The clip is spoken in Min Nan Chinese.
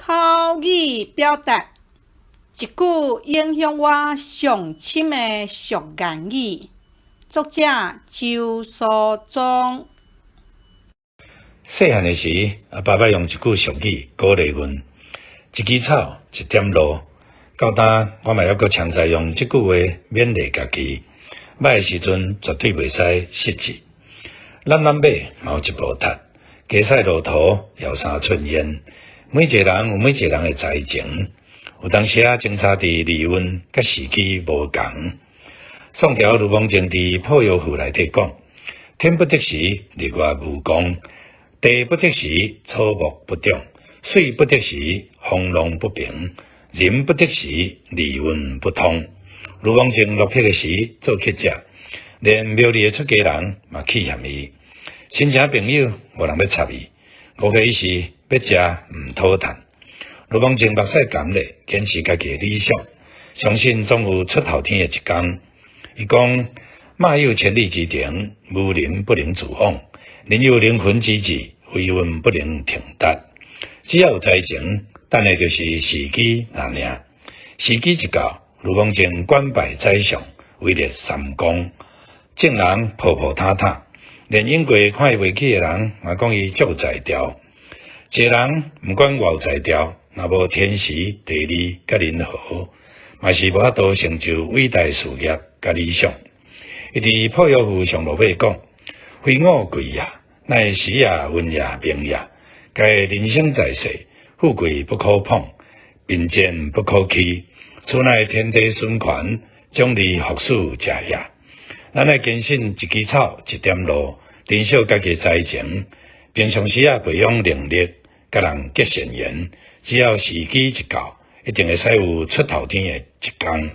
口語表達，一句影響我上深的俗諺語。作者周蘇宗。細漢的時，阿爸捌用一句俗語鼓勵阮：一枝草，一點露。到今我嘛猶閣常在用這句話勉勵家己。䆀的時陣絕對袂使失志。攬攬馬嘛有一步踢，加駛路途遙三寸煙。每一个人有每一個人的才情，有當時仔相差佇利潤佮時機無仝。宋朝盧蒙正佇《破藥賦》內底講：天不得時，日月無光；地不得時，草木不長；水不得時，風浪不平；人不得時，利運不通。盧蒙正落魄的時做乞食，連廟裡的出家人嘛氣嫌伊，親戚朋友無人欲插伊，無非是欲食毋討趁。盧蒙正目屎乾咧，堅持家己的理想，相信總有出頭天的一工。伊講：馬有千里之程，無人不能自往；人有靈魂之志，非運不能停達。只要有才情，等的就是時機爾爾。時機一到，盧蒙正官拜宰相，位列三公，眾人噗噗歘歘，連永過看伊袂起的人，嘛講伊足有才調。一个人毋管偌有才調，若無天時地利佮人和，嘛是無法度成就偉大事業佮理想。伊佇《破藥賦》上落尾講：非我貴也，乃時也、運也、命也。蓋人生在世，富貴不可膨，貧賤不可欺，此乃天地循環，獎勵福祉者也。咱愛堅信一枝草，一點露，珍惜家己才情，平常時仔培養能力，佮人結善緣，只要時機一到，一定會使有出頭天的一工。